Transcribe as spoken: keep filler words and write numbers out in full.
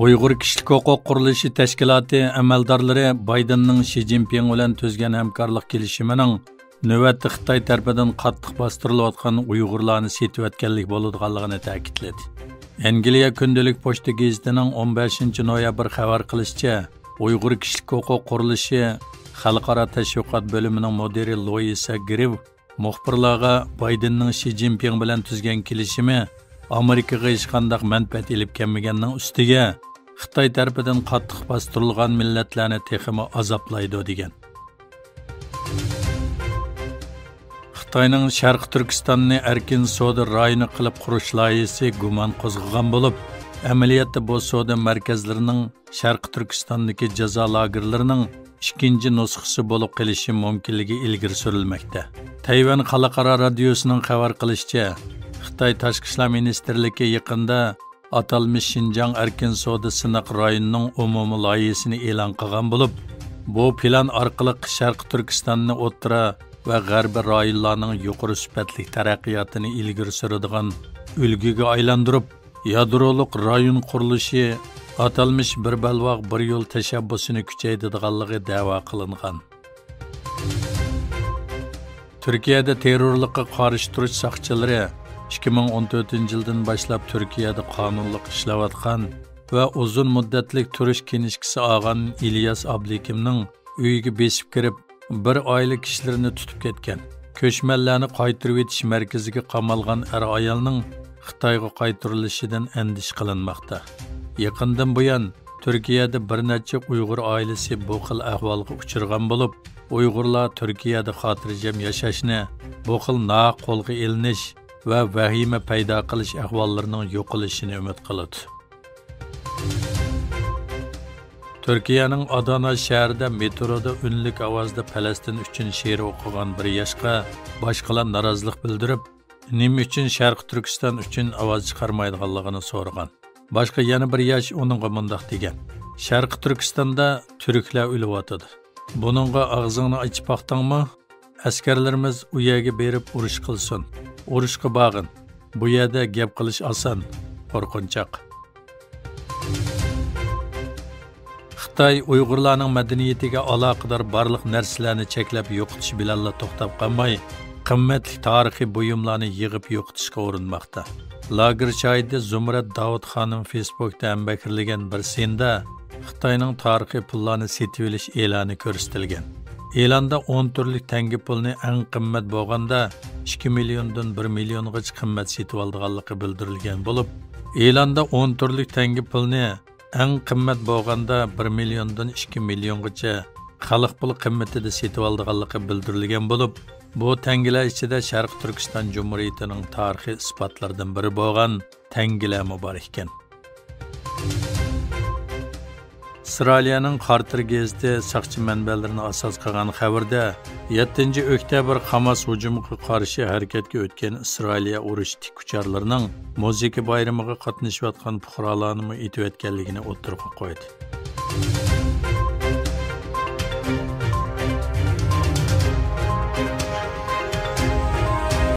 ئۇيغۇر كىشىلىك ھوقۇق قۇرۇلۇشى تەشكىلاتى ئەمەلدارلىرى بايدېننىڭ شى جىنپىڭ بىلەن تۈزگەن ھەمكارلىق كېلىشىمىنىڭ نۆۋەتتە خىتاي تەرىپىدىن قاتتىق باستۇرۇلۇۋاتقان ئۇيغۇرلارنى سېتىۋەتكەنلىك بولىدىغانلىقىنى تەكىتلىدى. ئەنگلىيە كۈندىلىك پوچتا گېزىتىنىڭ ئون بەشىنچى نويابىر خەۋەر قىلىشىچە، ئۇيغۇر كىشىلىك ھوقۇق قۇرۇلۇشى خەلقئارا تەشۋىقات بۆلۈمىنىڭ مۇدىرى لويىسا گرىف مۇخبىرلارغا بايدېننىڭ شى جىنپىڭ بىلەن تۈزگەن كېلىشىمى ئامېرىكىغا ھېچقانداق مەنپەئەت ئېلىپ كەلمىگەننىڭ ئۈستىگە، خىتاي تەرىپىدىن قاتتىق باستۇرۇلغان مىللەتلەرنى تېخىمۇ ئازابلايدۇ، دېگەن. خىتاينىڭ شەرقىي تۈركىستاننى ئەركىن سودا رايونى قىلىپ قۇرۇش لايىھىسى گۇمان قوزغىغان بولۇپ، ئەمەلىيەتتە بۇ سودا مەركەزلىرىنىڭ شەرقىي تۈركىستاندىكى جازا لاگېرلىرىنىڭ ئىككىنچى نۇسخىسى بولۇپ قېلىشى مۇمكىنلىكى ئىلگىرى سۈرۈلمەكتە. تەيۋەن خەلقئارا رادىيوسىنىڭ خەۋەر قىلىشىچە، خىتاي تاشقى ئىشلار مىنىستىرلىكى يېقىندا ئاتالمىش شىنجاڭ ئەركىن سودا سىناق رايونىنىڭ ئومۇمىي لايىھىسىنى ئېلان قىلغان بولۇپ، بۇ پىلان ئارقىلىق شەرقىي تۈركىستاننى ئوتتۇرا ۋە غەربىي رايونلارنىڭ يۇقىرى سۈپەتلىك تەرەققىياتىنى ئىلگىرى سۈرىدىغان ئۈلگىگە ئايلاندۇرۇپ، يادرولۇق رايون قۇرۇلۇشى ئاتالمىش بىر بەلباغ بىر يول تەشەببۇسىنى كۈچەيتىدىغانلىقى دەۋا قىلىنغان. تۈركىيەدە تېررورلۇققا قارشى تۇرۇش ساقچىلىرى ئىككى مىڭ ئون تۆتىنچى يىلدىن باشلاپ تۈركىيەدە قانۇنلۇق ئىشلەۋاتقان ۋە ئۇزۇن مۇددەتلىك تۇرۇش كىنىشكىسى ئالغان ئىلياس ئابلىكىمنىڭ ئۆيىگە بېسىپ كىرىپ، بىر ئائىلە كىشىلىرىنى تۇتۇپ كەتكەن، كۆچمەنلەرنى قايتۇرۇۋېتىش مەركىزىگە قامالغان ئەر-ئايالنىڭ خىتايغا قايتۇرۇلۇشىدىن ئەندىشە قىلىنماقتا. يېقىندىن بۇيان، تۈركىيەدە بىر نەچچە ئۇيغۇر ئائىلىسى بۇ خىل ئەھۋالغا ئۇچرىغان بولۇپ، ئۇيغۇرلار تۈركىيەدە خاتىرجەم ياشاشنى، بۇ خىل ناھەق قولغا ئېلىنىش ۋە ۋەھىمە پەيدا قىلىش ئەھۋاللىرىنىڭ يوقىلىشىنى ئۈمىد قىلىدۇ. تۈركىيەنىڭ ئادانا شەھىرىدە مېترودا ئۈنلۈك ئاۋازدا پەلەستىن ئۈچۈن شېئىر ئوقۇغان بىر ياشقا باشقىلار نارازىلىق بىلدۈرۈپ، نېمە ئۈچۈن شەرقىي تۈركىستان ئۈچۈن ئاۋاز چىقارمايدىغانلىقىنى سورىغان. باشقا يەنە بىر ياش ئۇنىڭغا مۇنداق دېگەن: «شەرقىي تۈركىستاندا تۈركلەر ئۆلۈۋاتىدۇ. بۇنىڭغا ئاغزىڭنى ئېچىپ باقتىڭمۇ؟ ئەسكەرلىرىمىز ئۇ يەرگە بېرىپ ئۇرۇش قىلسۇن. ئۇرۇشقا بارغىن. بۇ يەردە گەپ قىلىش ئاسان، قورقۇنچاق.» خىتاي ئۇيغۇرلارنىڭ مەدەنىيىتىگە ئالاقىدار بارلىق نەرسىلەرنى چەكلەپ يوقىتىش بىلەنلا توختاپ قالماي، قىممەتلىك تارىخىي بۇيۇملارنى يىغىپ يوقىتىشقا ئۇرۇنماقتا. لاگېر شاھىتى زۇمرەت داۋۇت خانىم فېيسبۇكتا ھەمبەھىرلىگەن بىر سىندا خىتاينىڭ تارىخىي پۇللارنى سېتىۋېلىش ئېلانى كۆرسىتىلگەن. ئېلاندا ئون تۈرلۈك تەڭگە پۇلنى ئەڭ قىممەت بولغاندا ئىككى مىليوندىن بىر مىليونغىچە قىممەت سېتىۋالىدىغانلىقى بىلدۈرۈلگەن بولۇپ، ئېلاندا ئون تۈرلۈك تەڭگە پۇلنى ئەڭ قىممەت بولغاندا بىر مىليوندىن ئىككى مىليونغىچە خەلق پۇلى قىممىتىدە سېتىۋالىدىغانلىقى بىلدۈرۈلگەن بولۇپ، بۇ تەڭگىلەر ئىچىدە شەرقىي تۈركىستان جۇمھۇرىيىتىنىڭ تارىخىي ئىسپاتلىرىدىن بىرى بولغان تەڭگىلەرمۇ بار ئىكەن. ئىسرائىلىيەنىڭ خارتىر گېزىتى ساقچى مەنبەلىرىنى ئاساس قىلغان خەۋىرىدە، يەتتىنچى ئۆكتەبىر خاماس ھۇجۇمىغا قارشى ھەرىكەتكە ئۆتكەن ئىسرائىلىيە ئۇرۇش تىككۈچىلىرىنىڭ مۇزىكا بايرىمىغا قاتنىشىۋاتقان پۇقرالارنىمۇ ئېتىۋەتكەنلىكىنى ئوتتۇرىغا قويدى.